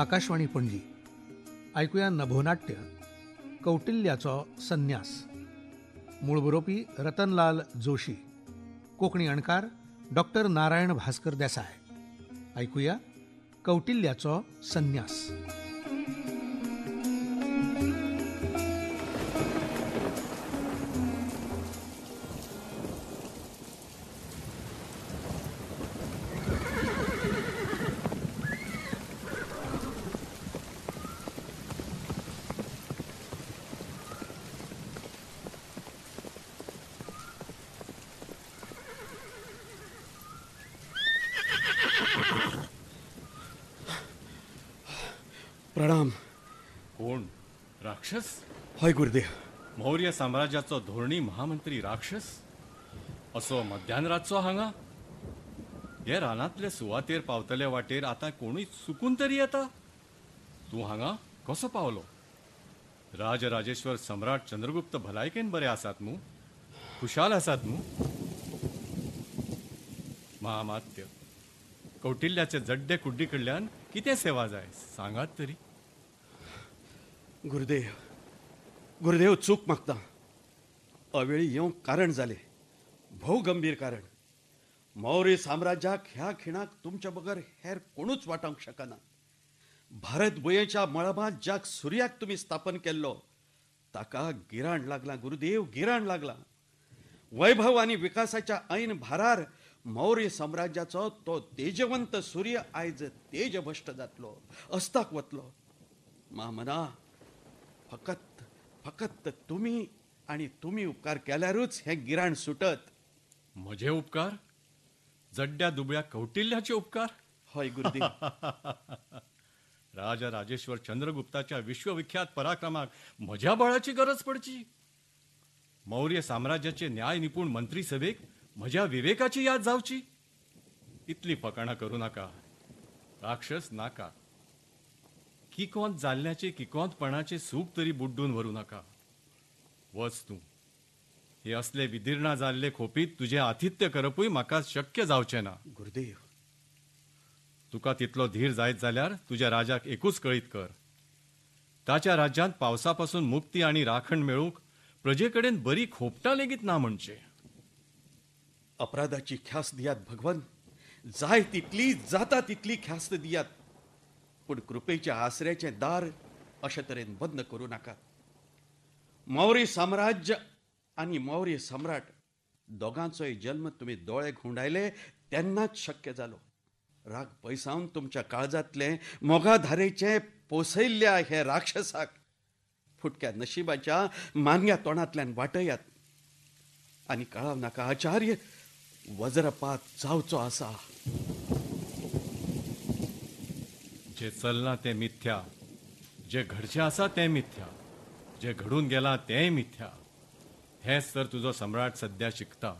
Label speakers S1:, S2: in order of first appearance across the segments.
S1: आकाशवाणी पणजी. आयकुया नभोनाट्य कौटिल्याचो संन्यास. मूळ बरोवपी रतनलाल जोशी, कोंकणी अणकार डॉक्टर नारायण भास्कर देसाय. आयकुया कौटिल्याचो संन्यास.
S2: प्रणाम.
S3: कोण? राक्षस?
S2: हय गुरुदेव.
S3: मौर्य साम्राज्याचो धोरणी महामंत्री राक्षस असो मध्यान रातचो हांगा हे रानांतले सुवातेर पावतले वाटेर आतां कोणूय चुकून तरी येता. तूं हांगा कसो पावलो? राजराजेश्वर सम्राट चंद्रगुप्त भलायकेन बरे आसात मू? खुशाल आसात मू? महामात्य, कौटिल्याचे जड्डे कुड्डी कडल्यान कितें सेवा जाय सांगात तरी.
S2: गुरुदेव, गुरुदेव चूक मागता. अवेळी येवंक कारण जालें, भोव गंभीर कारण. मौर्य साम्राज्याक ह्या खिणाक तुमच्या बगर हेर कोणूच वाटावंक शकना. भारत भुंयेच्या मळबांत ज्या सुर्याक तुमी स्थापन केल्लो ताका गिराण लागलां गुरुदेव, गिराण लागलां. वैभव आनी विकासाच्या ऐन भारार मौर्य साम्राज्याचो तो तेजवंत सूर्य आयज तेजभश्ट जातलो, अस्ताक वतलो. मामना, फकत फकत तुमी आनी तुमी उपकार केल्यारूच हें गिराण सुटत.
S3: म्हजे उपकार? जड्ड्या दुबळ्या कौटिल्याचे उपकार?
S2: हय गुरुदेव.
S3: राजा राजेश्वर चंद्रगुप्ताच्या विश्वविख्यात पराक्रमाक म्हज्या बळाची गरज पडची? मौर्य साम्राज्याचे न्याय निपूण मंत्री सभेक म्हज्या विवेकाची याद जावची? इतली फकाणां करूं नाका राक्षस, नाका. किकोंत जाल्ल्याचे किकोंतपणाचे सूख तरी बुड्डून व्हरूं नाका. वच तूं. हे असले विदीर्णा जाल्ले खोपीत तुजें आतिथ्य करपूय म्हाका शक्य जावचें ना.
S2: गुरुदेव,
S3: तुका तितलो धीर जायत जाल्यार तुज्या राजाक एकूच कळीत कर, ताच्या राज्यांत पावसा पासून मुक्ती आनी राखण मेळूंक प्रजे कडेन बरी खोपटां लेगीत ना म्हणचे.
S2: अपराधाची ख्यास्त दियात भगवान, जाय तितली जाता तितली ख्यास्त दियात, पूण कृपेच्या आसऱ्याचें दार अशे तरेन बंद करूं नाकात. मौर्य साम्राज्य आनी मौर्य सम्राट दोगांचोय जल्म तुमी दोळे घुंवडायले तेन्नाच शक्य जालो. राग पयसावन तुमच्या काळजांतलें मोगाधारेचें पोसयल्ल्या हे राक्षसाक फुटक्या नशिबाच्या मानग्या तोंडांतल्यान वाटयात. आनी कळाव नाका आचार्य, वज्रपात जावचो आसा.
S3: जे चल्लां तें मिथ्या, जे घडचें आसा तें मिथ्या, जे घडून गेलां तेंय मिथ्या. हेंच तर तुजो सम्राट सद्या शिकता.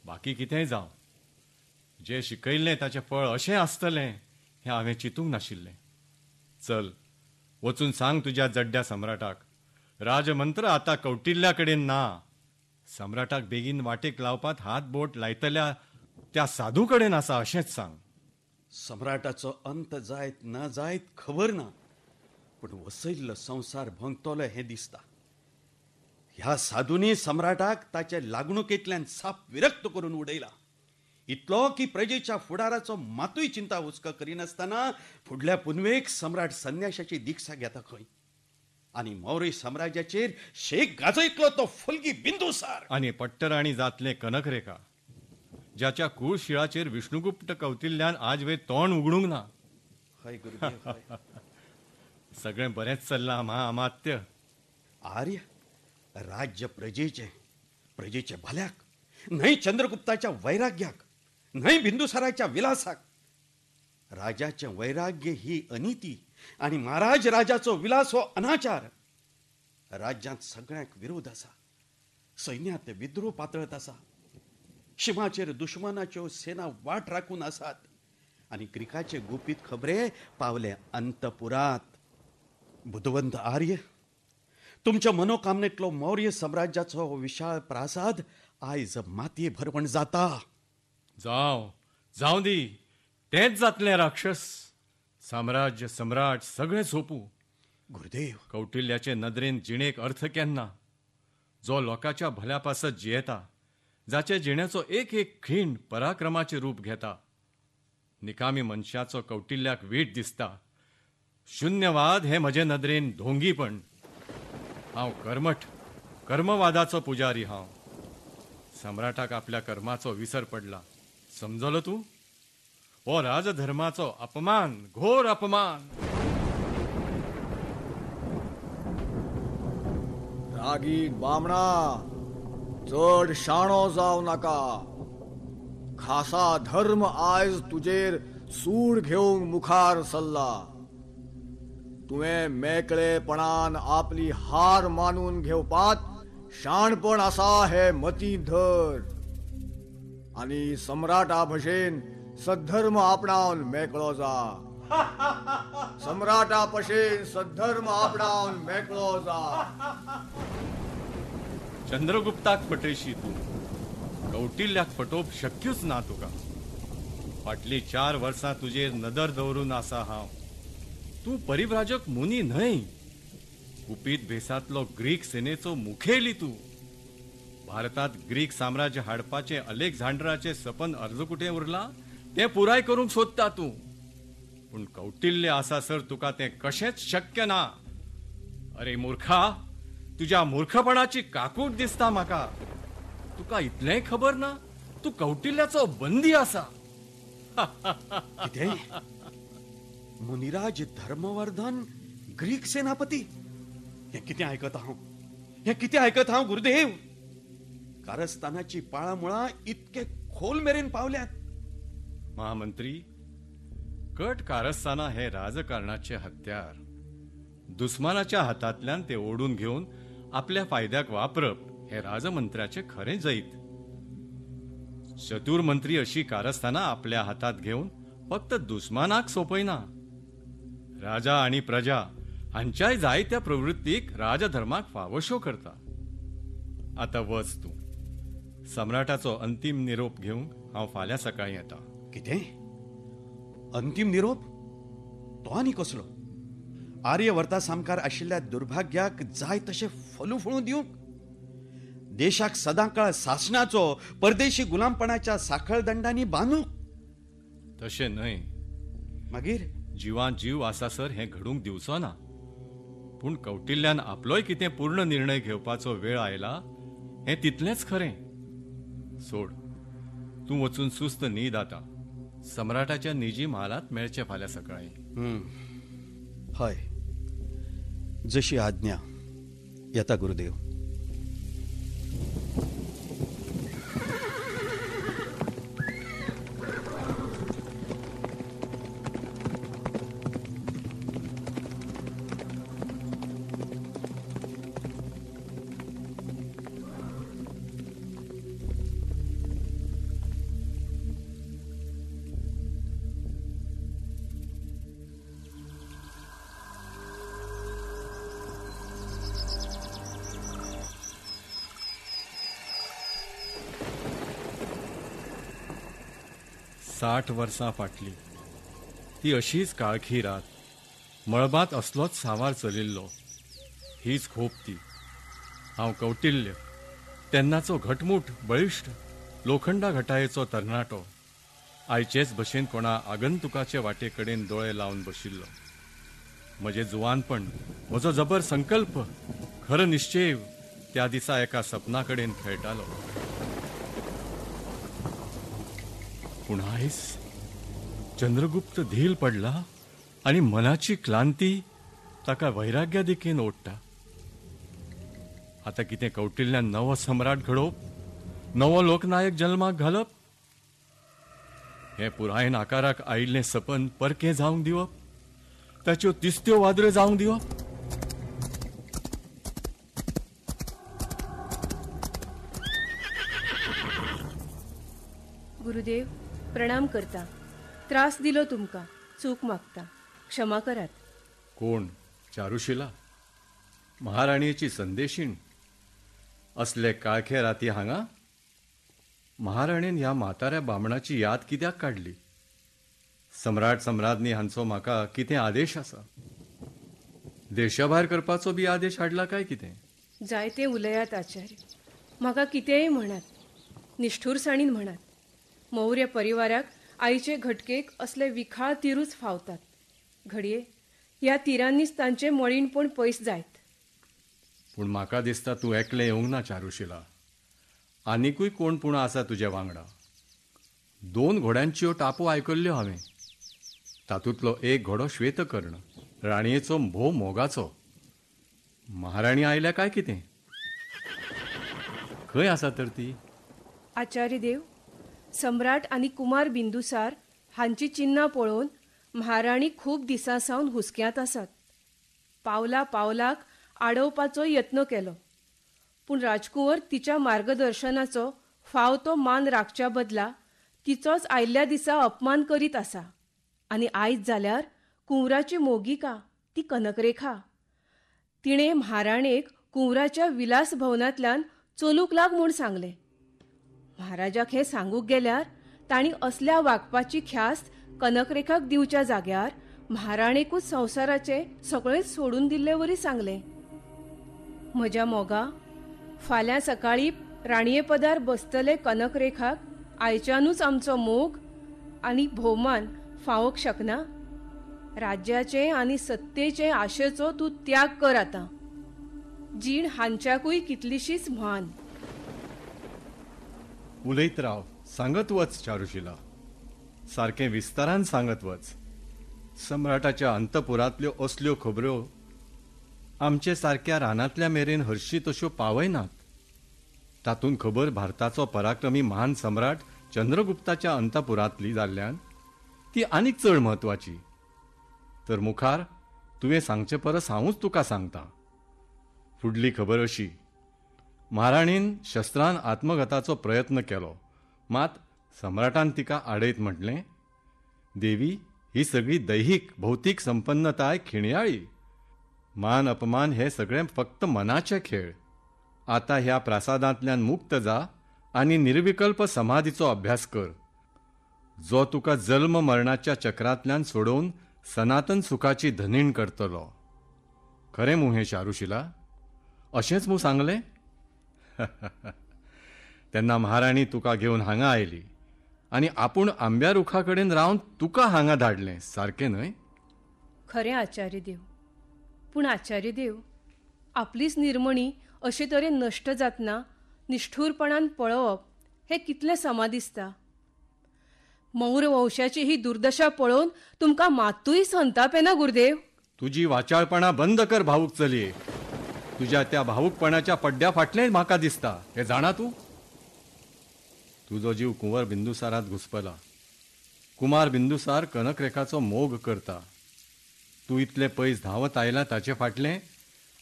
S3: बाकी कितेंय जावं, जें शिकयल्लें ताचें फळ अशें आसतलें हें हांवें चिंतूंक नाशिल्लें. चल, वचून सांग तुज्या जड्ड्या सम्राटाक, राजमंत्र आतां कौटिल्या कडेन ना. सम्राटाक बेगीन वाटेक लावपांत हात बोट लायतल्या त्या साधू कडेन आसा अशेंच सांग.
S2: सम्राटाचो अंत जायत ना जायत खबर ना, पूण वसयल्लो संवसार भंगतलो हें दिसता. ह्या साधूंनी सम्राटाक ताचे लागणुकेंतल्यान साप विरक्त करून उडयला, इतलो की प्रजेच्या फुडाराचो मातूय चिंता हुस्को करिनासतना फुडल्या पुनवेक सम्राट संन्याशाची दीक्षा घेता खंय, आनी मौर्य साम्राज्याचेर शेक गाजयतलो तो फुलगी बिंदुसार.
S3: आनी पट्टराणी जातलें कनकरेखा, ज्याच्या कुळशिळाचेर विष्णुगुप्त कौटिल्यान आजवेर तोंड उगडूंक ना.
S2: हय गुरुदेव.
S3: सगळें बरेंच चल्लां महाअमात्य.
S2: आर्य, राज्य प्रजेचें, प्रजेच्या भल्याक न्हय चंद्रगुप्ताच्या वैराग्याक, न्हय बिंदुसाराच्या विलासाक. राजाचें वैराग्य ही अनिती आनी महाराज राजाचो विलास हो अनाचार. राज्यांत सगळ्यांक विरोध आसा, सैन्यांत विद्रोह पातळत आसा, शिमाचेर दुश्मनाच्यो सेना वाट राखून आसात आनी ग्रीकाचे गुपीत खबरे पावले अंतपुरात. बुदवंत आर्य, तुमच्या मनोकामनेतलो मौर्य साम्राज्याचो विशाळ प्रासाद आयज मातये भरवण जाता.
S3: जावं, जावं दी, तेंच जातलें राक्षस. साम्राज्य सम्राट सगळें सोंपूं.
S2: गुरुदेव,
S3: कौटिल्याचे नदरेन जिणेक अर्थ केन्ना? जो लोकांच्या भल्या पासत जियेता, जाचे जिणेचो एक एक खीण पराक्रमाचें रूप घेता. निकामी मनशाचो कौटिल्याक वीट दिसता. शून्यवाद हे म्हजे नदरेन ढोंगीपण. हांव कर्मठ, कर्मवादाचो पुजारी हांव. सम्राटाक आपल्या कर्माचो विसर पडला, समजलो तूं? हो राजधर्माचो अपमान, घोर अपमान.
S4: रागीट बामणा, चड शाणो जावं नाका. खासा धर्म आयज तुजेर सूड घेवंक मुखार सरला. तुवें मेकळेपणान आपली हार मानून घेवपांत शाणपण आसा हे मतींत धर आनी सम्राटा भशेन सद्धर्म आपणावन मेकळो जा. सम्राटा भशेन सद्धर्म आपणावन मेकळो जा.
S3: चंद्रगुप्ताक फटयशी तूं, कौटिल्याक फटोवप शक्यूच ना तुका. फाटलीं 4 वर्सां तुजेर नदर दवरून आसा हांव. तूं परिव्राजक मुनी न्हय, गुपीत भेसांतलो ग्रीक सेनेचो मुखेली तूं. भारतांत ग्रीक साम्राज्य हाडपाचें अलेक्झांडराचें सपन अर्दकुटें उरलां, तें पुराय करूंक सोदता तूं. पूण कौटिल्य आसा सर तुका तें कशेंच शक्य ना. अरे मूर्खा, तुज्या मूर्खपणाची काकूट दिसता म्हाका. तुका इतलेंय खबर ना तूं कौटिल्याचो बंदी आसा.
S2: कितें? मुनिराज धर्मवर्धन ग्रीक सेनापती? हें कितें आयकत हांव, हें कितें आयकत हांव गुरुदेव? कारस्थानाची पाळां मुळां इतके खोल मेरेन पावल्यात.
S3: महामंत्री, कट कारस्थाना हे राजकारणाचे हत्यार. दुस्मानाच्या हातांतल्यान ते ओडून घेवन आपल्या फायद्याक वापरप हे राजमंत्र्याचे खरें जैत. चतुर मंत्री अशी कारस्थानां आपल्या हातांत घेवन फक्त दुस्मानाक सोंपयना, राजा आनी प्रजा हांच्याय जायत्या प्रवृत्तीक राजधर्माक फावोशो करता. आतां वच तूं. सम्राटाचो अंतीम निरोप घेवंक हांव फाल्यां सकाळीं येता.
S2: कितें? अंतीम निरोप? तो आनी कसलो? आर्यवर्ता सामकार आशिल्ल्या दुर्भाग्याक जाय तशें फलू फळूं दिवंक? देशाक सदांकाळ सासणाचो परदेशी गुलामपणाच्या साखळदंडांनी बांदूंक?
S3: तशें न्हय.
S2: मागीर?
S3: जिवान जीव आसासर हें घडूंक दिवचो ना. पूण कौटिल्यान आपलोय कितें पूर्ण निर्णय घेवपाचो वेळ आयला हें तितलेंच खरें. सोड, तूं वचून सुस्त न्हीद आतां. सम्राटाच्या निजी म्हालांत मेळचें फाल्यां सकाळीं.
S2: हय, जशी आज्ञा. येता गुरुदेव.
S3: साठ वर्सां फाटली ती अशीच काळखी रात. मळबांत असलोच सांवार चलिल्लो. हीच खोप ती. हांव कौटिल्य, तेन्नाचो घटमूट बळिश्ट लोखंडा घटायेचो तरणाटो, आयचेच भशेन कोणा आगंतुकाचे वाटे कडेन दोळे लावन बशिल्लो. म्हजें जुवानपण, म्हजो जबर संकल्प, खर निश्चेव त्या दिसा एका सपना कडेन खेळटालो. पूण आयज चंद्रगुप्त धील पडला आनी मनाची क्लांती ताका वैराग्या दिकेन ओडटा. आतां कितें कौटिल्यान नवो सम्राट घडोवप, नवो लोकनायक जल्माक घालप, हें पुरायेन आकाराक आयिल्लें सपन परकें जावंक दिवप, ताच्यो तिस्त्यो वादऱ्यो जावंक दिवप?
S5: गुरुदेव, प्रणाम करता. त्रास दिलो तुमकां, चूक मागता, क्षमा करात.
S3: कोण? चारुशिला, महाराणयेची संदेशीण. असले काळखे राती हांगा महाराणीन ह्या म्हाताऱ्या बामणाची याद कित्याक काडली? सम्राट सम्राज्ञी हांचो म्हाका कितें आदेश आसा? देशाभायर करपाचो बी आदेश हाडला काय कितें?
S5: जायते उलयात आचार्य, म्हाका कितेंय म्हणात, निष्ठुरसाणीन म्हणात. मौर्य परिवाराक आयचे घटकेक असले विखाळ तिरूच फावतात. घडये ह्या तिरांनीच तांचें मळीणपण पयस जायत.
S3: पूण म्हाका दिसता तूं एकलें येवंक ना चारुशिला, आनिकूय कोण पूण आसा तुजे वांगडा. 2 घोड्यांच्यो टापो आयकल्ल्यो हांवें. तातूंतलो एक घोडो श्वेतकर्ण, राणयेचो भोव मोगाचो. महाराणी आयल्या काय कितें? खंय आसा तर ती?
S5: आचार्य देव, सम्राट आनी कुमार बिंदुसार हांची चिन्नां पळोवन महाराणी खूब दिसां सावन हुसक्यांत आसात. पावला पावलाक आडोवपाचो यत्न केलो, पूण राजकुंवर तिच्या मार्गदर्शनाचो फाव तो मान राखच्या बदला तिचोच आयिल्ल्या दिसा अपमान करीत आसा. आनी आयज जाल्यार कुंवराची मोगिका ती कनकरेखा, तिणें महाराणेक कुंवराच्या विलास भवनांतल्यान चलूंक लाग म्हूण सांगलें. महाराजाक हें सांगूंक गेल्यार तांणी असल्या वागपाची ख्यास्त कनकरेखाक दिवच्या जाग्यार महाराणेकूच संवसाराचें सगळें सोडून दिल्ले वरी सांगलें. म्हज्या मोगा, फाल्यां सकाळीं राणये पदार बसतले कनकरेखाक आयच्यानूच आमचो मोग आनी भोवमान फावोंक शकना. राज्याचे आनी सत्तेचे आशेचो तूं त्याग कर आतां. जीण हांच्याकूय कितलीशीच म्हान.
S3: उलयत राव, सांगत वच चारुशिला, सारकें विस्तारान सांगत वच. सम्राटाच्या अंतपुरांतल्यो असल्यो खबऱ्यो आमचे सारक्या रानांतल्या मेरेन हरशी तश्यो पावयनात. तातूंत खबर भारताचो पराक्रमी महान सम्राट चंद्रगुप्ताच्या अंतपुरांतली जाल्ल्यान ती आनीक चड म्हत्वाची. तर मुखार तुवें सांगचे परस हांवूच तुका सांगता. फुडली खबर अशी, महाराणीन शस्त्रान आत्मघाताचो प्रयत्न केलो, मात सम्राटान तिका आडयत म्हटलें, देवी, ही सगळी दैहीक भौतीक संपन्नताय खिणयाळी. मान अपमान हे सगळे फक्त मनाचे खेळ. आतां ह्या प्रासादांतल्यान मुक्त जा आनी निर्विकल्प समाधीचो अभ्यास कर, जो तुका जल्म मरणाच्या चक्रांतल्यान सोडोवन सनातन सुखाची धनीण करतलो. खरें मू हें चारुशिला? अशेंच मू सांगलें? तेन्ना महाराणी तुका घेवन हांगा आयली आनी आपूण आंब्या रुखा कडेन रावन तुका हांगा धाडलें, सारकें न्हय?
S5: खरें आचार्य देव. पूण आचार्य देव, आपलीच निर्मणी अशे तरेन नश्ट जातना निष्ठूरपणान पळोवप हें कितलें समा दिसता. मौर्य वंशाची ही दुर्दशा पळोवन तुमकां मातूय संताप येना गुरुदेव?
S3: तुजी वाचाळपणा बंद कर भावूक चलये. तुज्या त्या भावूकपणाच्या पड्ड्या फाटलें म्हाका दिसता हें जाणा तूं? तुजो जीव कुंवर बिंदुसारांत घुसपला. कुमार बिंदुसार कनकरेखाचो मोग करता. तूं इतले पयस धांवत आयला ताचे फाटलें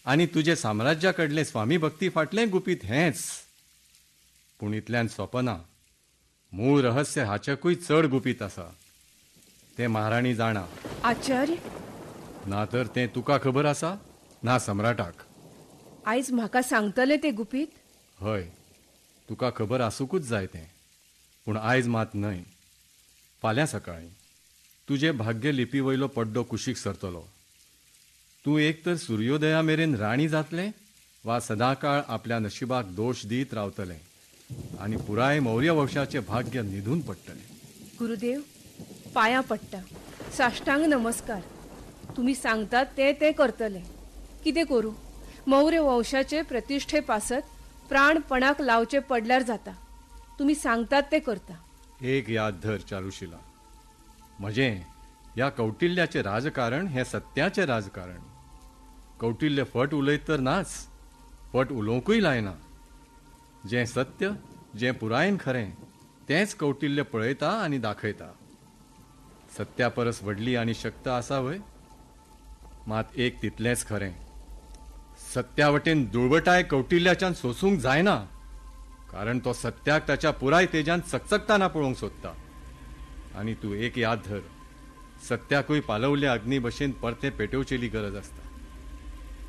S3: आनी तुजे साम्राज्या कडलें स्वामी भक्ती फाटलें गुपीत हेंच. पूण इतल्यान सोंपना. मूळ रहस्य हाच्याकूय चड गुपीत आसा, तें महाराणी जाणा.
S5: आचार्य,
S3: ना तर तें तुका खबर आसा ना सम्राटाक.
S5: आयज म्हाका सांगतलें तें गुपीत?
S3: हय, तुका खबर आसूंकूच जाय तें. पूण आयज मात न्हय, फाल्यां सकाळीं तुजे भाग्य लिपी वयलो पड्डो कुशीक सरतलो. तूं एक तर सुर्योदया मेरेन राणी जातलें वा सदांकाळ आपल्या नशिबाक दोश दीत रावतलें आनी पुराय मौर्य वंशाचें भाग्य न्हिदून पडटलें.
S5: गुरुदेव, पांयां पडटा, साष्टांग नमस्कार. तुमी सांगतात तें तें करतलें. कितें करूं, मौर्य वंशाचे प्रतिश्ठे पासत प्राणपणाक लावचे पडल्यार जाता. तुमी सांगतात तें करता.
S3: एक याद धर चारुशिला, म्हजें ह्या कौटिल्याचें राजकारण हें सत्याचें राजकारण. कौटिल्य फट उलयत तर नाच, फट उलोवंकूय लायना. जें सत्य, जें पुरायेन खरें तेंच कौटिल्य पळयता आनी दाखयता. सत्या परस व्हडली आनी शक्त आसा व्हय? मात एक तितलेंच खरें, सत्या वटेन दुळवटाय कौटिल्याच्यान सोसूंक जायना, कारण तो सत्याक ताच्या पुराय तेजान चकचकताना पळोवंक सोदता. आनी तूं एक याद धर, सत्याकूय पालवल्या अग्नी भशेन परतें पेटोवचेली गरज आसता.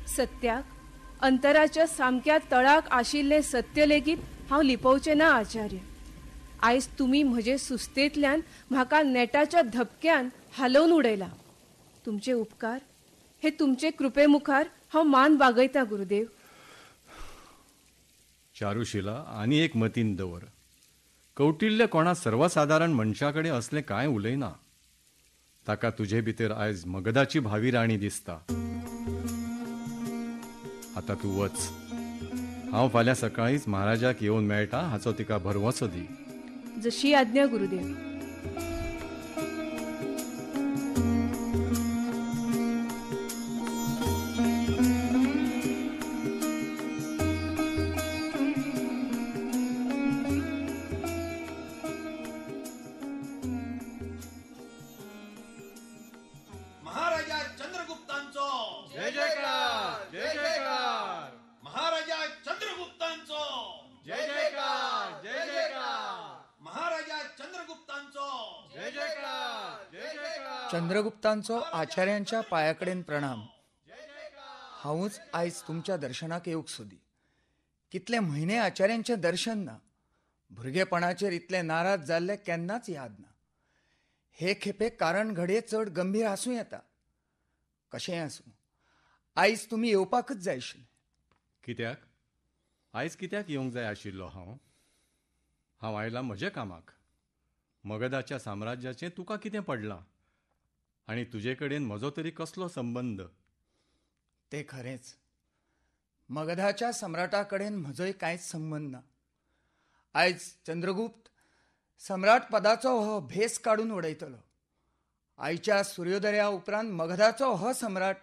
S5: सत्याक अंतराच्या सामक्या तळाक आशिल्लें सत्य लेगीत हांव लिपोवचें ना आचार्य. आयज तुमी म्हजे सुस्तेंतल्यान म्हाका नेटाच्या धपक्यान हालोवन उडयला. तुमचे उपकार हे तुमचे कृपे मुखार हांव मान बागयता गुरुदेव.
S3: चारुशिला, आनी एक मतीन दवर, कौटिल्य कोणा सर्वसादारण मनशा कडेन असलें कांय उलयना. ताका तुजे भितर आयज मगधाची भावी राणी दिसता. आतां तूं वच, हांव फाल्यां सकाळींच महाराजाक येवन मेळटा हाचो तिका भरवंसो दी.
S5: जशी आज्ञा गुरुदेव.
S2: महाराजा चंद्रगुप्तांचो जय जयकार, जय जयकार. महाराजा चंद्रगुप्तांचो जय जयकार, जय जयकार. महाराजा चंद्रगुप्तांचो जय जयकार, जय जयकार.
S6: चंद्रगुप्तांचो आचार्यांच्या पायाकडेन प्रणाम. हांवूच आयज तुमच्या दर्शनाक येवंक सोदी. कितले म्हयने आचार्यांचें दर्शन ना. भुरगेपणाचेर इतले नाराज जाल्ले केन्नाच याद ना. हे खेपे कारण घडये चड गंभीर आसूं येता. कशेंय आसूं, आयज तुमी येवपाकच जाय आशिल्लें.
S3: कित्याक आयज कित्याक येवंक जाय आशिल्लो हांव? हांव आयलां म्हज्या कामाक. मगधाच्या साम्राज्याचें तुका कितें पडलां आनी तुजे कडेन म्हजो तरी कसलो संबंद?
S6: तें खरेंच, मगधाच्या सम्राटा कडेन म्हजोय कांयच संबंद ना. आयज चंद्रगुप्त सम्राट पदाचो हो भेस काडून उडयतलो. आयच्या सुर्योदया उपरांत मगधाचो हो सम्राट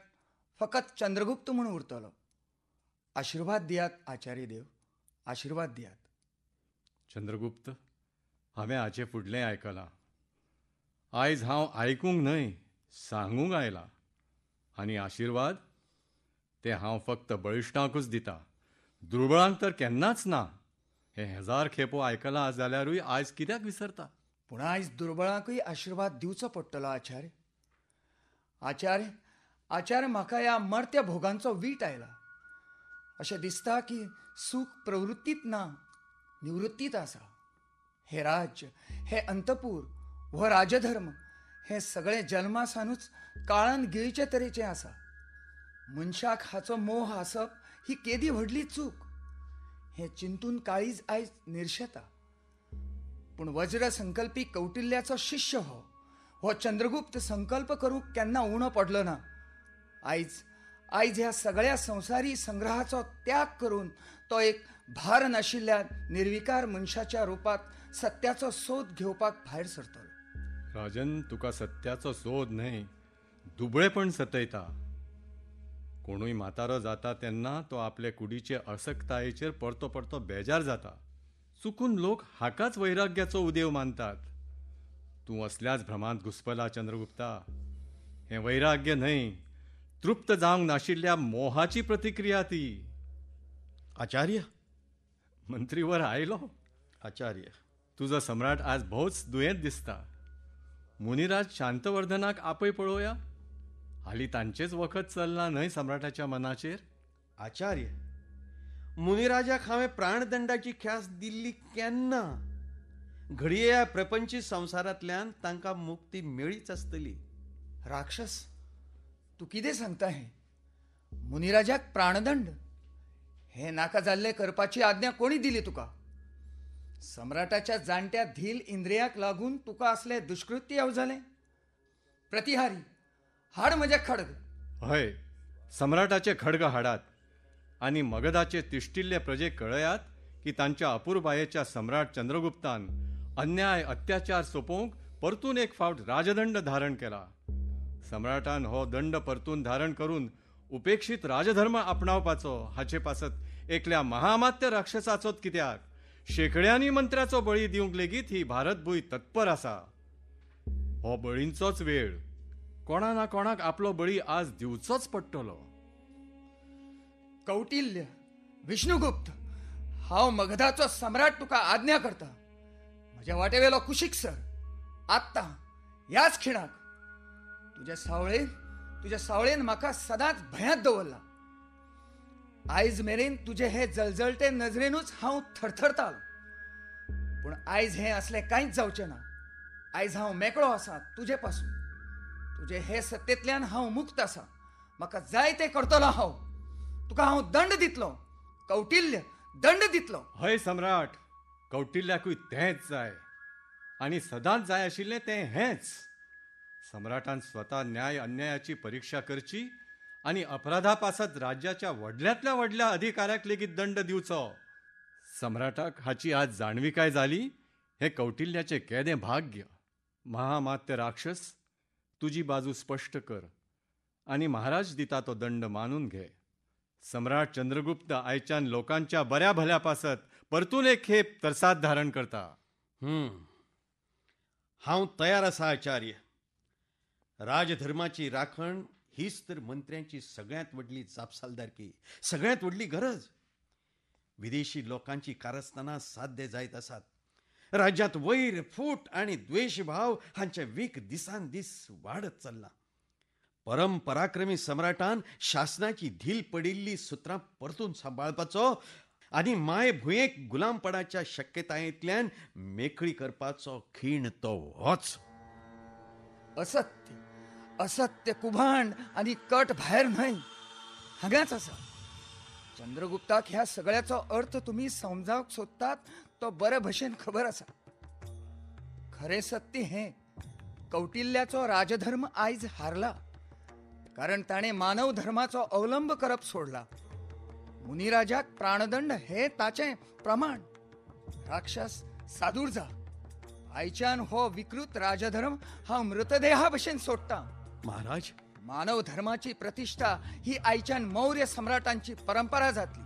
S6: फकत चंद्रगुप्त म्हूण उरतलो. आशिर्वाद दियात आचार्य देव, आशिर्वाद दियात.
S3: चंद्रगुप्त, हांवें हाचे फुडलें आयकलां. आयज हांव आयकूंक न्हय, सांगूंक आयलां. आनी आशिर्वाद ते हांव फक्त बळिश्टांकूच दिता, दुर्बळांक तर केन्नाच ना. हें हजार खेपो आयकलां जाल्यारूय आयज कित्याक विसरता?
S6: पूण आयज दुर्बळांकूय आशिर्वाद दिवचो पडटलो आचार्य. आचार्य, आचार्य, म्हाका ह्या मर्त्य भोगांचो वीट आयला. अशें दिसता की सूख प्रवृत्तीत ना, निवृत्तीत आसा. हे राज्य, हे अंतपूर, हो राजधर्म, हें सगळें जल्मासानूच काळान गिळचे तरेचें आसा. मनशाक हाचो मोह आसप ही केदी व्हडली चूक हें चिंतून काळीज आयज निर्शेता. पूण वज्र संकल्पी कौटिल्याचो शिष्य हो हो चंद्रगुप्त संकल्प करूंक केन्ना उणो पडलो ना. आयज आयज ह्या सगळ्या संवसारी संग्रहाचो त्याग करून तो एक भार नाशिल्ल्या निर्विकार मनशाच्या रुपात सत्याचो सोद घेवपाक भायर सरतलो.
S3: राजन, तुका सत्याचो सोद न्हय, दुबळेपण सतयता. कोणूय म्हातारो जाता तेन्ना तो आपले कुडीचे असक्तायेचेर परतो परतो बेजार जाता. चुकून लोक हाकाच वैराग्याचो उदेव मानतात. तूं असल्याच भ्रमांत घुस्पला चंद्रगुप्ता. हें वैराग्य न्हय, तृप्त जावंक नाशिल्ल्या मोहाची प्रतिक्रिया ती.
S2: आचार्य,
S3: मंत्रीवर आयलो.
S2: आचार्य,
S3: तुजो सम्राट आज भोवच दुयेंत दिसता. मुनिराज शांतवर्धनाक आपय पळोवया. हालीं तांचेच वखद चल्लां न्हय सम्राटाच्या मनाचेर.
S2: आचार्य, मुनिराजाक हांवें प्राणदंडाची ख्यास्त दिल्ली केन्ना? घडये ह्या प्रपंची संवसारांतल्यान तांकां मुक्ती मेळीच आसतली.
S6: राक्षस, तूं कितें सांगता हें? मुनिराजाक प्राणदंड हें नाका जाल्लें करपाची आज्ञा कोणी दिली तुका? सम्राटाच्या जाणट्या धील इंद्रियाक लागून तुका असलें दुष्कृत्य येवजलें? प्रतिहारी, हाड म्हजें खडग.
S3: हय, सम्राटाचे खडग हाडात आनी मगधाचे तिश्टिल्ले प्रजेक कळयात की तांच्या अपुरबायेच्या सम्राट चंद्रगुप्तान अन्याय अत्याचार सोंपोवंक परतून एक फावट राजदंड धारण केला. सम्राटान हो दंड परतून धारण करून उपेक्षीत राजधर्म आपणावपाचो हाचे पासत एकल्या महामात्य राक्षसाचोच कित्याक, शेकड्यांनी मंत्र्याचो बळी दिवंक लेगीत ही भारतभूंय तत्पर आसा. हो बळींचोच वेळ. कोणा ना कोणाक आपलो बळी आज दिवचोच पडटलो.
S6: कौटिल्य, विष्णुगुप्त, हांव मगधाचो सम्राट तुका आज्ञा करता. म्हज्या वाटेवेलो कुशीक सर, आत्तां ह्याच खिणाक. तुज्या सावळेन म्हाका सदांच भंयांत दवरला. आयज मेरेन तुजे हे जळजळटे नजरेनूच हांव थरथरतालो. पूण आयज हें असलें कांयच जावचें ना. आयज हांव मेकळो आसा तुजे पासून. तुजे हे सत्तेंतल्यान हांव मुक्त आसा. म्हाका जाय तें करतलो हांव. तुका हांव दंड दितलो कौटिल्य, दंड दितलो.
S3: हय सम्राट, कौटिल्याकूय तेंच जाय आनी सदांच जाय आशिल्लें तें हेंच. सम्राटान स्वता न्याय अन्यायाची परिक्षा करची आनी अपराधा पासत राज्याच्या व्हडल्यांतल्या व्हडल्या अधिकाऱ्याक लेगीत दंड दिवचो. सम्राटाक हाची आज जाणविकाय जाली हें कौटिल्याचें केदें भाग्य. महामात्य राक्षस, तुजी बाजू स्पश्ट कर आनी महाराज दिता तो दंड मानून घे. सम्राट चंद्रगुप्त आयच्यान लोकांच्या बऱ्या भल्या पासत परतून एक खेप तरसाद धारण करता.
S2: हांव तयार आसा आचार्य. राजधर्माची राखण हीच तर मंत्र्यांची सगळ्यांत व्हडली जापसालदारकी, सगळ्यांत व्हडली गरज. विदेशी लोकांची कारस्थानां साध्य जायत आसात. राज्यांत वैर, फूट आनी द्वेशभाव हांचे वीख दिसान दीस वाडत चल्लां. परमपराक्रमी सम्राटान शासनाची धील पडिल्ली सुत्रां परतून सांबाळपाचो आनी माय भुंयेक गुलामपणाच्या शक्यतायेंतल्यान मेकळी करपाचो खीण तो होच.
S6: असत्य, असत्य, कुभांड आनी कट भायर न्हय, हांगाच आसा. चंद्रगुप्ताक ह्या सगळ्याचो अर्थ तुमी समजावंक सोदतात तो बरे भशेन खबर आसा. खरें सत्य हें, कौटिल्याचो राजधर्म आयज हारला, कारण ताणें मानव धर्माचो अवलंब करप सोडला. मुनिराजाक प्राणदंड हें ताचें प्रमाण. राक्षस, सादूर जा. आयच्यान हो विकृत राजधर्म हांव मृतदेहा भशेन सोडटा.
S2: महाराज,
S6: मानव धर्माची प्रतिष्ठा ही आयच्यान मौर्य सम्राटांची परंपरा जातली.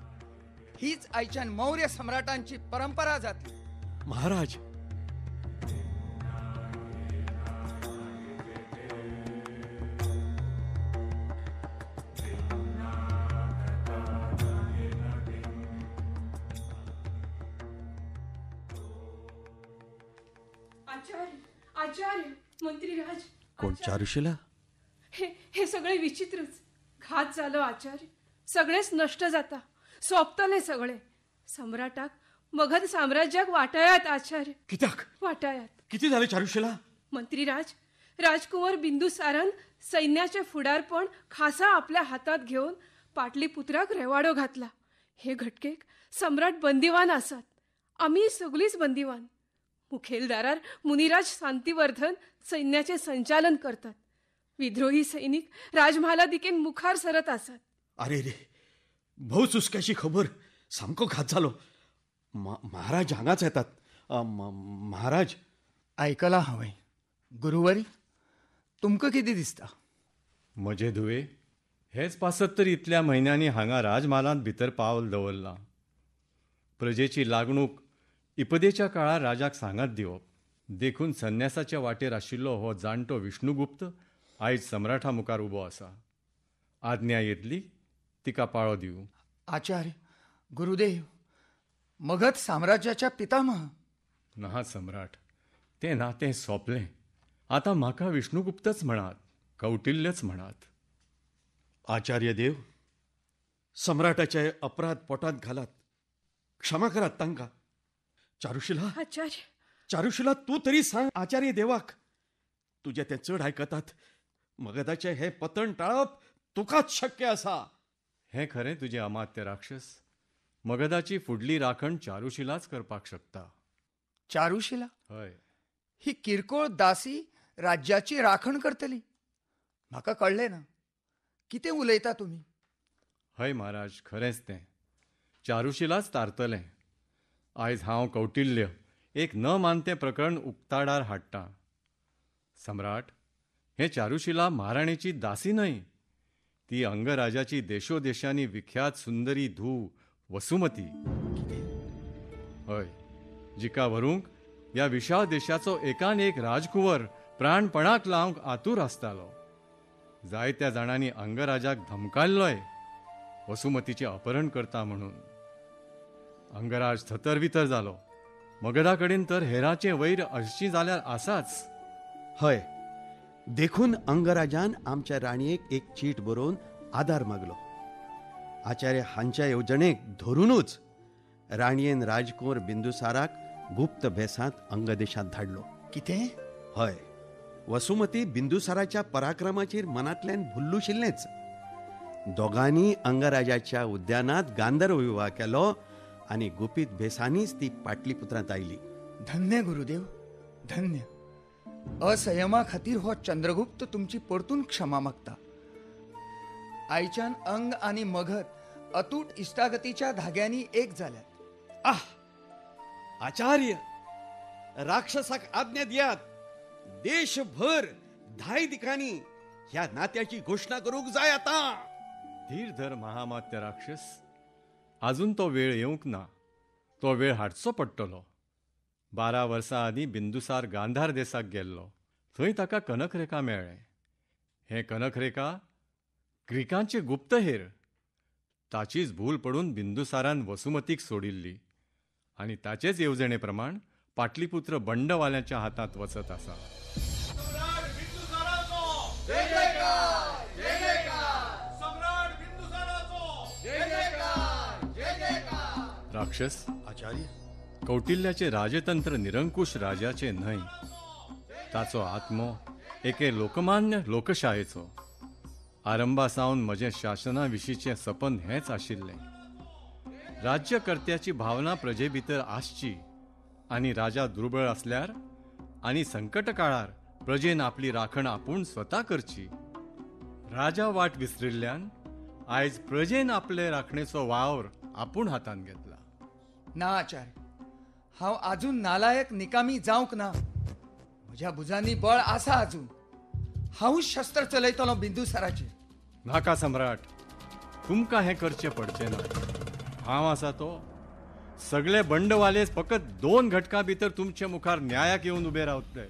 S6: हीच आयच्यान मौर्य सम्राटांची परंपरा जातली.
S2: महाराज,
S5: आचार्य, आचार्य, मंत्रीराज.
S2: कोण? चारुशिला?
S5: हे हे सगळे विचित्रच. घात जालो आचार्य, सगळेच नश्ट जाता, सोंपतलें सगळें. सम्राटाक मगध साम्राज्याक वाटायात आचार्य.
S2: कित्याक
S5: वाटायात?
S2: किती झाले चारुशिला?
S5: मंत्रीराज, राजकुंवर बिंदुसारान सैन्याचे फुडारपण खासा आपल्या हातात घेवन पाटलीपुत्राक रेवाडो घातला. हे घटकेक सम्राट बंदिवान आसात, आमी सगळींच बंदिवान. मुखेलदारार मुनिराज शांतिवर्धन सैन्याचे संचालन करतात. विद्रोही सैनिक राजमहाला दिकेन मुखार सरत आसात.
S2: अरे रे, भोवच हुस्क्याची खबर. सामको घात जालो. महाराज हांगाच येतात. महाराज,
S6: आयकलां हांवें. गुरुवरी, तुमकां कितें दिसता?
S3: म्हजे धुवे, हेच पासत तर इतल्या म्हयन्यांनी हांगा राजम्हालांत भितर पावल दवरलां. प्रजेची लागणूक इपदेच्या काळार राजाक सांगात दिवप. देखून संन्यासाच्या वाटेर आशिल्लो हो जाणटो विष्णुगुप्त आयज सम्राटा मुखार उबो आसा. आज्ञा येतली तिका पाळो दिवं.
S6: आचार्य, गुरुदेव, मगध साम्राज्याच्या पितामह.
S3: ना सम्राट, तें नातें सोंपलें. आतां म्हाका विष्णुगुप्तच म्हणात, कौटिल्यच म्हणात.
S2: आचार्य देव, सम्राटाचे अपराध पोटांत घालात, क्षमा करात तांकां. चारुशिला,
S5: आचार्य,
S2: चारुशिला, तूं तरी सांग आचार्य देवाक. तुजें ते चड आयकतात. मगधाचें हें पतन टाळप तुकाच शक्य आसा.
S3: हें खरें तुजें अमात्य राक्षस. मगधाची फुडली राखण चारुशिलाच करपाक शकता.
S6: चारुशिला?
S3: हय.
S6: ही किरकोळ दासी राज्याची राखण करतली? म्हाका कळ्ळें ना, कितें उलयता तुमी?
S3: हय महाराज, खरेंच तें. चारुशिलाच तारतलें. आयज हांव कौटिल्य एक न मानतें प्रकरण उक्ताडार हाडटां. सम्राट, हें चारुशिला महाराणीची दासी न्हय, ती अंगराजाची देशोदेशांनी विख्यात सुंदरी धूव वसुमती. हय, जिका व्हरूंक ह्या विशाळ देशाचो एकान एक राजकुंवर प्राणपणाक लावंक आतूर आसतालो. जायत्या जाणांनी अंगराजाक धमकायल्लोय वसुमतीचें अपहरण करता म्हणून. अंगराज थतर वितर जालो. मगधा कडेन तर हेराचें वैर अशी जाल्यार आसाच.
S2: हय, देखून अंगराजान आमच्या राणयेक एक चीट बरोवन आदार मागलो. आचार्य हांच्या येवजणेक धरूनूच राणयेन राजकुंवर बिंदुसाराक गुप्त भेसांत अंगदेशांत धाडलो.
S6: कितें?
S2: हय, वसुमती बिंदुसाराच्या पराक्रमाचेर मनांतल्यान भुल्लुशिल्लेंच. दोगांनी अंगराजाच्या उद्यानात गांधर्व विवाह केलो आनी गुपीत भेसांनीच ती पाटलीपुत्रांत आयली.
S6: धन्य गुरुदेव, धन्य. असंयमा खातीर हो चंद्रगुप्त तुमची परतून क्षमा मागता. आयच्यान अंग आनी मगध अतूट इश्टागतीच्या धाग्यांनी एक जाल्यात.
S2: आह आचार्य, राक्षसाक आज्ञा दियात, देशभर धाय दिकांनी ह्या नात्याची घोशणा करूंक जाय आतां.
S3: धीर धर महामात्य राक्षस, आजून तो वेळ येवंक ना. तो वेळ हाडचो पडटलो. 12 वर्सां आदीं बिंदुसार गांधार देसाक गेल्लो. थंय ताका कनकरेखा मेळ्ळें. हें कनकरेखा ग्रीकांचे गुप्तहेर. ताचीच भूल पडून बिंदुसारान वसुमतीक सोडिल्ली आनी ताचेच येवजणे प्रमाण पाटलीपुत्र बंडवाल्यांच्या हातांत वचत आसा. राक्षस,
S2: आचार्य,
S3: कौटिल्याचे राजतंत्र निरंकुश राजाचे न्हय. ताचो आत्मो एके लोकमान्य लोकशायेचो. आरंभा सावन म्हजें शासना विशींचें सपन हेंच आशिल्लें. राज्यकर्त्याची भावना प्रजे भितर आसची आनी राजा दुर्बळ आसल्यार आनी संकट काळार प्रजेन आपली राखण आपूण स्वता करची. राजा वाट विसरिल्ल्यान आयज प्रजेन आपले राखणेचो वावर आपूण हातांत घेतला.
S6: ना आचार्य, हांव आजून नालायक निकामी जावंक ना. म्हज्या भुजांनी बळ आसा आजून. हांवूच शस्त्र चलयतलो बिंदुसाराचेर.
S3: नाका सम्राट, तुमकां हें करचें पडचें ना. हांव आसा तो. सगळे बंडवाले फकत 2 घटकां भितर तुमचे मुखार न्यायाक येवन उबे रावतले.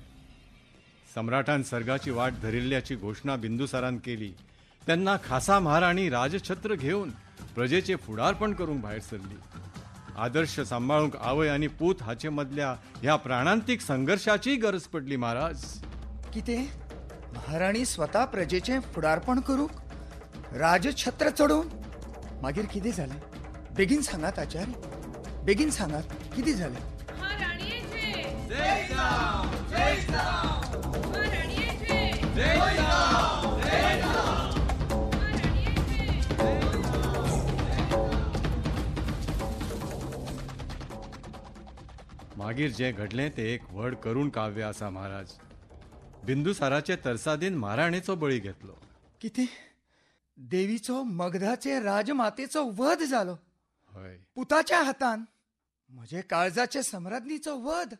S3: सम्राटान सर्गाची वाट धरिल्ल्याची घोशणा बिंदुसारान केली तेन्ना खासा महाराणी राजछत्र घेवन प्रजेचे फुडारपण करूंक भायर सरली. आदर्श सांबाळूंक आवय आनी पूत हाचे मदल्या ह्या प्राणांतीक संघर्शाचीय गरज पडली महाराज.
S6: कितें? महाराणी स्वता प्रजेचें फुडारपण करूंक राजछत्र चडोवन? मागीर कितें जालें? बेगीन सांगात आचार्य, बेगीन सांगात, कितें जालें?
S3: मागीर जें घडलें तें एक व्हड करुण काव्य आसा महाराज. बिंदुसाराचे तरसादीन महाराणेचो बळी घेतलो.
S6: कितें? देवीचो, मगधाचे राजमातेचो वध जालो?
S3: हय,
S6: पुताच्या हातान. म्हजे काळजाचे सम्राज्ञीचो वध.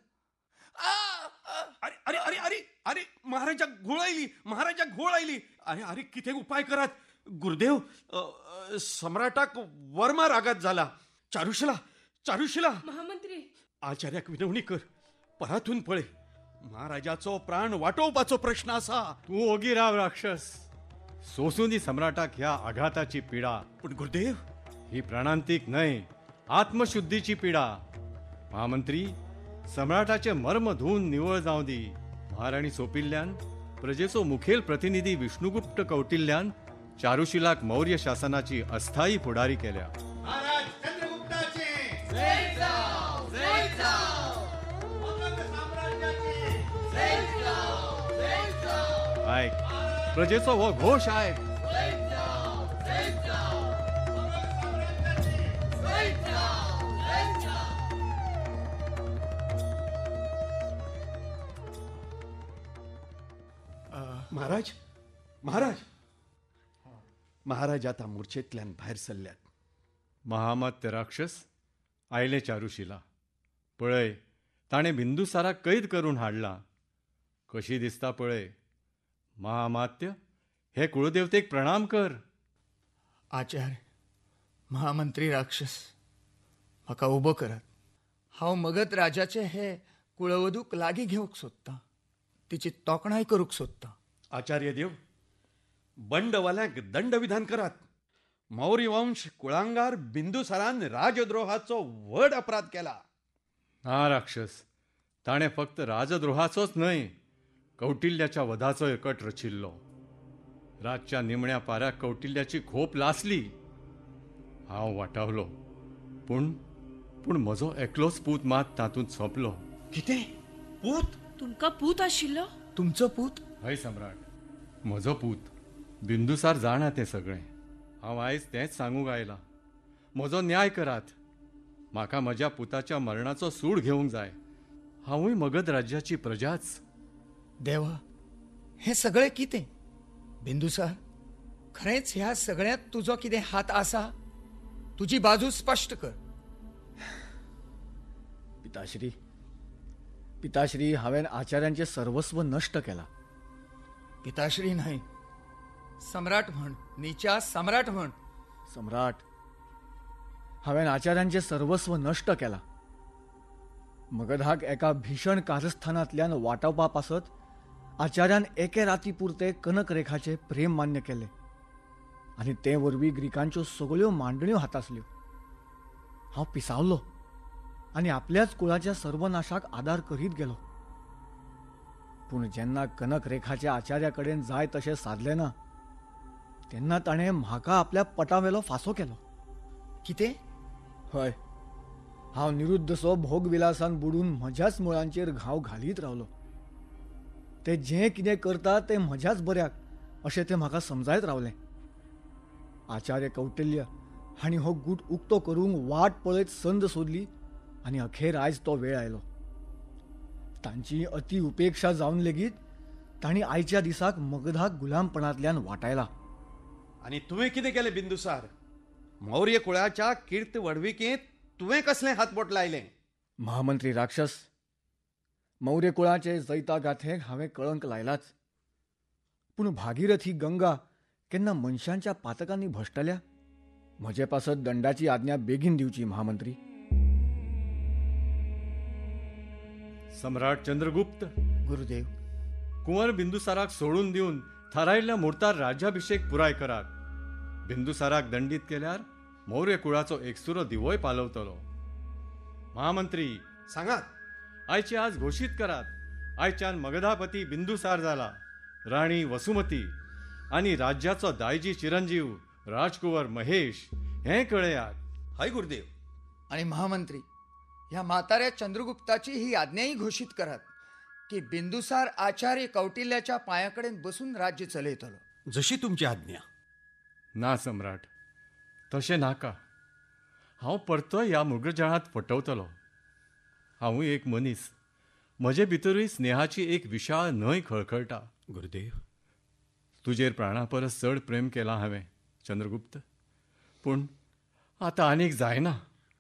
S2: अरे अरे अरे अरे अरे, महाराजाक घोळ आयली, महाराजाक घोळ आयली. अरे अरे, कितें उपाय करात गुरुदेव. सम्राटाक वर्मा रागात जाला. चारुशिला, चारुशिला,
S5: महामंत्री,
S2: आचार्याक विनवणी कर, परातून पळय. महाराजाचो प्राण वाटोवपाचो प्रश्न आसा.
S3: तूं ओगी राव राक्षस. सोसूं दी सम्राटाक ह्या आघाताची पिडा.
S2: पूण गुरुदेव,
S3: ही प्राणांतीक न्हय, आत्मशुद्धीची पिडा. महामंत्री, सम्राटाचे मर्म धुवन निवळ जावं दी. महाराणी सोंपिल्ल्यान प्रजेचो मुखेल प्रतिनिधी विष्णुगुप्त कौटिल्यान चारुशिलाक मौर्य शासनाची अस्थायी फुडारी केल्या. आयक प्रजेचो हो घोश, आयक.
S2: महाराज, महाराज, महाराज आतां मोर्चेंतल्यान भायर सरल्यात.
S3: महामात्य राक्षस, आयले चारुशिला. पळय, ताणें बिंदुसाराक कैद करून हाडला. कशी दिसता पळय. महामात्य, हे कुळदेवतेक प्रणाम कर.
S6: आचार्य, महामंत्री राक्षस, म्हाका उबो करात. हांव मगध राजाचे हे कुळवधूक लागीं घेवंक सोदतां, तिची तोखणाय करूंक सोदतां.
S2: आचार्य देव, बंडवाल्यांक दंडविधान करात. मौर्य वंश कुळांगार बिंदुसारान राजद्रोहाचो व्हड अपराध केला.
S3: ना राक्षस, ताणें फक्त राजद्रोहाचोच न्हय, कौटिल्याच्या वधाचोय कट रचिल्लो. रातच्या निमण्या पाऱ्याक कौटिल्याची खोप लासली. हांव वाटावलो, पूण पूण म्हजो एकलोच पूत मात तातूंत सोंपलो.
S2: कितें? पूत?
S5: तुमकां पूत आशिल्लो?
S6: तुमचो पूत?
S3: हय सम्राट, म्हजो पूत बिंदुसार जाणा तें सगळें. हांव आयज तेंच सांगूंक आयलां. म्हजो न्याय करात. म्हाका म्हज्या पुताच्या मरणाचो सूड घेवंक जाय. हांवूय मगध राज्याची प्रजाच.
S6: देवा, हें सगळें कितें? बिंदुसार, खरेंच ह्या सगळ्यांत तुजो कितें हात आसा? तुजी बाजू स्पश्ट कर.
S4: पिताश्री, पिताश्री, हांवें आचार्यांचें सर्वस्व नश्ट केलां.
S6: पिताश्री न्हय, सम्राट म्हण. नीचा सम्राट म्हण.
S4: सम्राट, हांवें आचार्यांचें सर्वस्व नश्ट केलां. मगधाक एका भीषण कारस्थानांतल्यान वाटावपा पासत आचार्यान एके राती पुरते कनक रेखाचें प्रेम मान्य केलें आनी ते वरवीं ग्रीकांच्यो सगळ्यो मांडण्यो हातासल्यो. हांव पिसावलो आनी आपल्याच कुळाच्या सर्वनाशाक आदार करीत गेलो. पूण जेन्ना कनक रेखाच्या आचार्या कडेन जाय तशें सादलें ना तेन्ना ताणें म्हाका आपल्या पटावेलो फांसो केलो.
S6: कितें?
S4: हय, हांव निरुद्धसो भोगविलासान बुडून म्हज्याच मुळांचेर घाव घालीत रावलो. ते जें कितें करता तें म्हज्याच बऱ्याक अशें तें म्हाका समजायत रावलें. आचार्य कौटिल्य हांणी हो गूट उक्तो करूंक वाट पळयत संद सोदली आनी अखेर आयज तो वेळ आयलो. तांची अति उपेक्षा जावन लेगीत तांणी आयच्या दिसाक मगधाक गुलामपणांतल्यान वाटायला.
S2: आनी तुवें कितें केलें बिंदुसार? मौर्य कुळाच्या कीर्त व्हडविकेंत तुवें कसलें हातबोट लायलें?
S4: महामंत्री राक्षस, मौर्य कुळाचे जैता गाथेक हांवें कळंक लायलाच, पूण भागीरथी गंगा केन्ना मनशांच्या पातकांनी भश्टल्या? म्हजे पासत दंडाची आज्ञा बेगीन दिवची महामंत्री.
S3: सम्राट चंद्रगुप्त.
S6: गुरुदेव.
S3: कुंवर बिंदुसाराक सोडून दिवन थारायिल्ल्या मुहूर्तार राज्याभिषेक पुराय करात. बिंदुसाराक दंडीत केल्यार मौर्य कुळाचो एकसुरो दिवोय पालवतलो. महामंत्री
S2: सांगात,
S3: आयचे आज घोशीत करात, आयच्यान मगधापती बिंदुसार जाला, राणी वसुमती आनी राज्याचो दायजी चिरंजीव राजकुंवर महेश हें कळयात.
S2: हय गुरुदेव.
S6: आनी महामंत्री, ह्या म्हाताऱ्या चंद्रगुप्ताची ही आज्ञाही घोशीत करात की बिंदुसार आचार्य कौटिल्याच्या पांयाकडेन बसून राज्य चलयतलो.
S2: जशी तुमची आज्ञा.
S3: ना सम्राट, तशें नाका. हांव परतोय ह्या मृगजळांत फटवतलो. हांवूय एक मनीस, म्हजे भितरूय स्नेहाची एक विशाळ न्हंय खळखळटा.
S2: गुरुदेव,
S3: तुजेर प्राणा परस चड प्रेम केलां हांवें चंद्रगुप्त, पूण आतां आनीक जायना.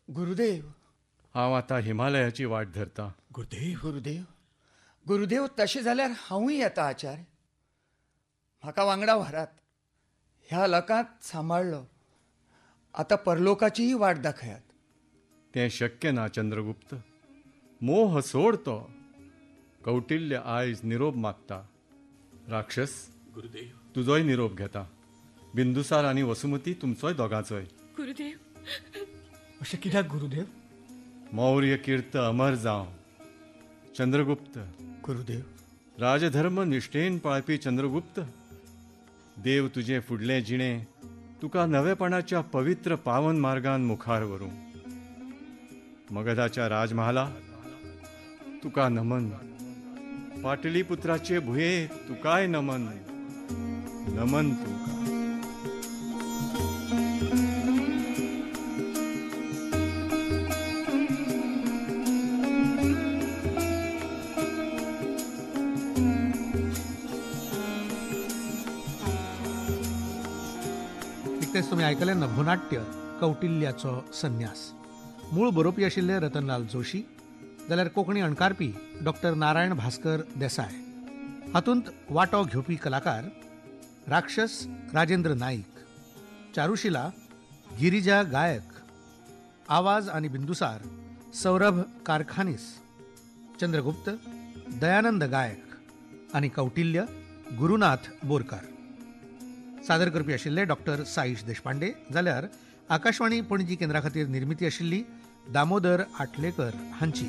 S6: गुरुदेव,
S3: हांव आतां हिमालयाची वाट धरतां.
S2: गुरुदेव.
S6: गुरुदेव, गुरुदेव, तशें जाल्यार हांवूय येता आचार्य. म्हाका वांगडा व्हरात. ह्या लोकांत सांबाळ्ळो, आतां परलोकाचीय वाट दाखयात.
S3: तें शक्य ना चंद्रगुप्त. मोह सोड तो. कौटिल्य आयज निरोप मागता. राक्षस,
S2: गुरुदेव,
S3: तुजोय निरोप घेता. बिंदुसार आनी वसुमती तुमचोय दोगांचोय.
S5: गुरुदेव.
S4: अशें कित्याक गुरुदेव?
S3: मौर्य कीर्त अमर जावं. चंद्रगुप्त.
S6: गुरुदेव.
S3: राजधर्म निष्ठेन पाळपी चंद्रगुप्त, देव तुजें फुडलें जिणें तुका नवेपणाच्या पवित्र पावन मार्गान मुखार व्हरूं. मगधाच्या राजमहाला तुका नमन. पाटलीपुत्राचे भुंये तुकाय नमन. नमन तुका.
S1: निकतेंच तुमी आयकलें नभोनाट्य कौटिल्याचो संन्यास. मूळ बरोवपी आशिल्ले रतनलाल जोशी, जाल्यार कोंकणी अणकारपी डॉक्टर नारायण भास्कर देसाय. हातूंत वांटो घेवपी कलाकार राक्षस राजेंद्र नाईक, चारुशिला गिरिजा गायक, आवाज आनी बिंदुसार सौरभ कारखानीस, चंद्रगुप्त दयानंद गायक आनी कौटिल्य गुरुनाथ बोरकार. सादर करपी आशिल्ले डॉक्टर साईश देशपांडे, जाल्यार आकाशवाणी पणजी केंद्रा खातीर निर्मिती आशिल्ली दामोदर आटलेकर हांची.